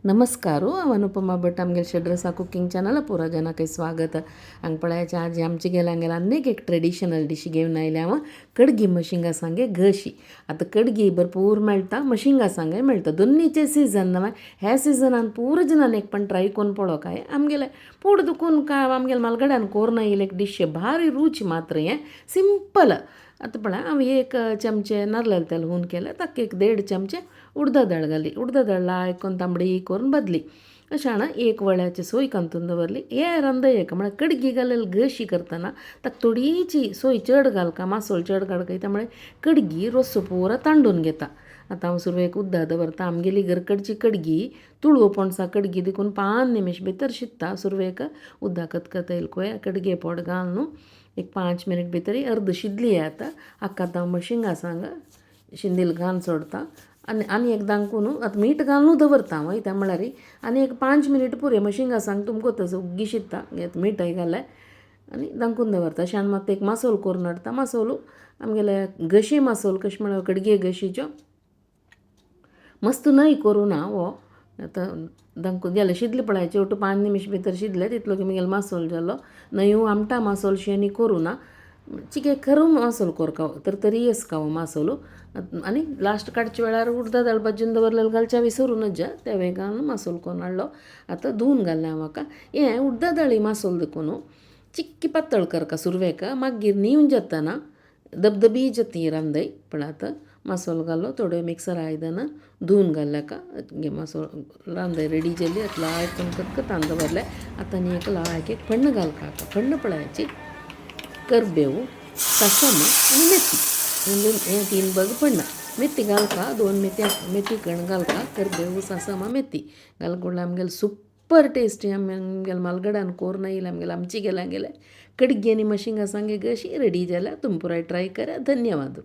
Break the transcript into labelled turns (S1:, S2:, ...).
S1: नमस्कार हांव अनुपमा भट आमगेले शेड्रसा कुकींग चॅनल पुरा जनाक स्वागत. हांगा पळयाचे आज आमचे गेल्या गेल्या आनीक एक ट्रेडिशनल डिश घेवन आयल्या हांव, कडगी मशिंगा सांगे घशी. आतां कडगी भरपूर मेळटा, मशिंगा सांगे मेळटा, दोन्नीचे सीजन नवे. ह्या सिजनान पुरो जणान एक पण ट्राय करून पळो काय आमगेले पोट दुखून काय आमगेले मालगड्यान कोरना येयले एक डिश भारी रूच मात्र हें सिंपल. आतां पळय हांव एक चमचे नारयल तेल हून केलें, ताका एक 1.5 चमचे उडदा दाळ घाली. उडदा दाळ लायक तांबडी करून बदली. अशें एक वळ्याची सोय कांतून दवरली. हे रांदय एक म्हळ्यार कडगी घालेली घशी करतना ताका थोडीशी सोय चड घालका, मासोल चड घालका, त्यामुळे कडगी रोसो पुरो तांडून घेता. आतां हांव सुरवेक उद्दा दवरता. आमगेली घरकडची कडगी तुळवो पणसा कडगी देखून 5 निमिश भितर शिजता. सुरवेक उद्दा कतकत येयल कोय कडगे पोट घाल न्हू, एक 5 मिनट भितर अर्द शिजली. आतां हाका आतां हांव मशिंगा सांग शिंदील घालून सोडता आनी आनी एक दांकून आतां मीठ घालून दवरता हांव त्या म्हळ्यार आनी एक 5 मिनट पुरे मशिंगा सांग तुमकां तसो उग्गी शिजता. मिठय घालें आनी दांकून दवरता. अशें आनी मात एक मासोल करून हाडटा. मासोल आमगेले घशी मासोल कशें म्हळ्यार कडगे घशीच्यो मस्त न्हय करूं ना हो. आतां दांकून गेलें शिजलें पळयाचे ओटू 5 निमिश भितर शिजलें तितलो की मागीर मासोल जालो. न्हय आमटा मासोल शें न्ही करूं ना, चिके खरो मासोल कोरका तर तरी येसका हो मासोल. आनी लास्ट काडच्या वेळार उडदा दाळ भाजून दवरलेलो घालच्या विसरूं नज, तें घालून मासोल करून हाडलो. आतां धुवन घालें हांव हाका. हें उडदा दाळी मासोल देखून चिक्की पातळ करका सुरवेक, मागीर न्हीव जातना धबधबी जाता रांदय. पण आतां मासोल घालो, थोड्यो मिक्सर आयदनां धुवन घालें हाका. मासोल रांदय रेडी जाली. आतां लायक कतकतान दवरलें. आतां आनी एक लायक एक फण्ण घालका. हाका फण्ण पळयाची करबेव, सासम आनी मेथी, हे 3 बग फण्ण. मेथी घालका, 2 मेथी मेथी कण घालका, करबेव सासम मेथी घालकुडले आमगेले सुपर टेस्टी आमगेले मालगड्यान कोरना येयले आमगेले आमची गेल्या गेले कडगी आनी मशिंगा सांगे घशी रेडी जाल्या. तुमी पुराय ट्राय करा. धन्यवाद.